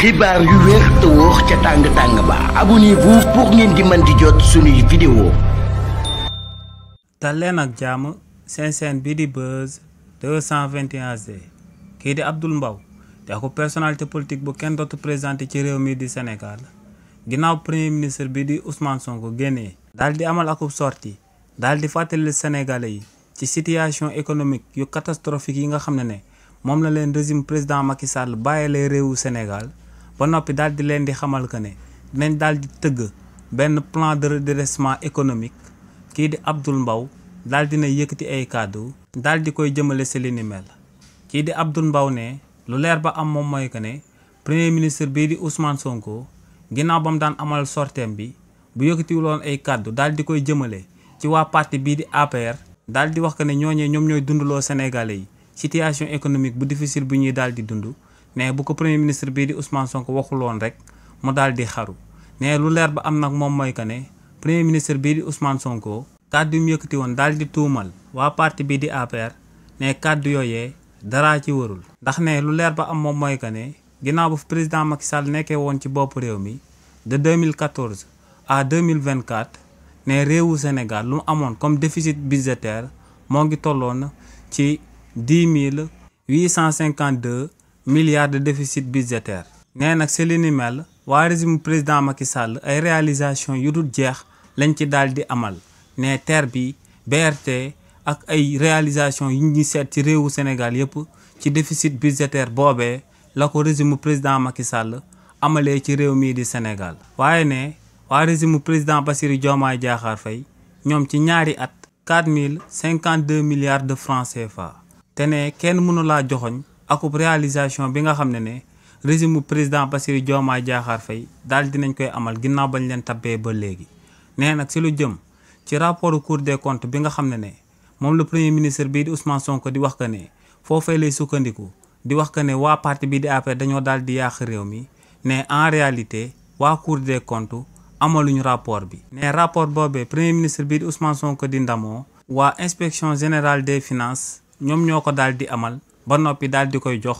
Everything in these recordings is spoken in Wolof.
xibaar yu wér te wóor ca tàng ba abonnez-vous pour ngeen di mën di jot suñuy vidéo. dal leen ak jàmm seen chaîne bi di Buzz 221G kii di Abdoul Mbow te ko personnalité politique bu kenn dootu présenté ci réew mi di Sénégal ginnaaw premier ministre bi di Ousmane Sonko génnee daal di amal akub sortie daal di fàttali Sénégalais yi ci situation économique yu catastrophique yi nga xam ne moom la leen régime président Macky Sall bàyyilee réewu Sénégal ba noppi daal di leen di xamal que ne dinañ daal di tëgg benn plan de redressement économique kii di Abdoul Mbow daal dina yëkkati ay kàddu daal di koy jëmale si li ni mel kii di Abdoul Mbow ne lu leer ba am moom mooy que ne premier ministre bii di Ousmane Sonko ginnaaw ba mu daan amal sorteem bi bu yëkkatiwuloon ay kàddu daal di koy jëmale ci waa parti bii di APR daal di wax que ne ñooñee ñoom ñooy dundaloo Sénégalais yi situation économique bu difficile bu ñuy daal di dund ne bu ko premier ministre bii di Ousmane Sonko waxuloon rek mu daal di xaru ne lu leer ba am nag moom mooy que ne premier ministre bii di Ousmane Sonko kàddu yu mu yëkkati woon daal di tuumal waa parti bii di APR ne kàddu yooyee daraa ci warul ndax ne lu leer ba am moom mooy que ne ginnaaw bu président Macky Sall nekkee woon ci bopp réew mi de 2014 à 2024 ne réewu Sénégal lu mu amoon comme déficit budgétaire moo ngi tolloon ci 10 852 milliards de déficit budgétaire. nee nag si li ni mel waa régime président Macky Sall ay réalisation yu dul jeex lañ ci daal di amal ne TER bi BRT ak ay réalisation yu ñu seet ci réewu Sénégal yëpp ci déficit budgétaire boobee la ko régime président Macky Sall amalee ci réew mii di Sénégal. waaye ne waa régime président Bassirou Diomaye Diakhar Faye ñoom ci ñaari at 4052 milliards de francs CFA. te ne kenn mënu laa joxoñ akub réalisation bi nga xam ne régime président Bassirou Diomaye Diakhar Faye daal dinañ koy amal ginnaaw bañ leen tabbee ba léegi. nee nag si lu jëm ci rapport Cour des comptes bi nga xam ne moom le premier ministre bii di Ousmane Sonko di wax que ne foofee lay sukkandiku di wax que ne waa parti bii di APR dañoo daal di yàq réew mi ne en réalité waa Cour des comptes amaluñu rapport bi. ne rapport boobee premier ministre bii di Ousmane Sonko di ndamoo waa inspection générale des finances ñoom ñoo ko daal di amal ba noppi daal di koy jox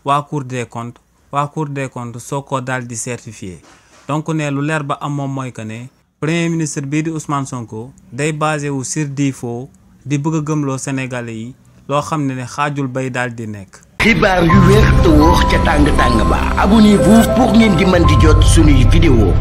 waa Cour des comptes soo ko daal di certifié donc ne lu leer ba am moom mooy que ne premier ministre bii di Ousmane Sonko day basé wu sur des faux di bëgg a gëmloo Sénégalais yi loo xam ne xaajul bay daal di nekk. xibaar yu wér te wóor ca tàng ba abonnez-vous pour ngeen di mën di jot suñuy vidéo.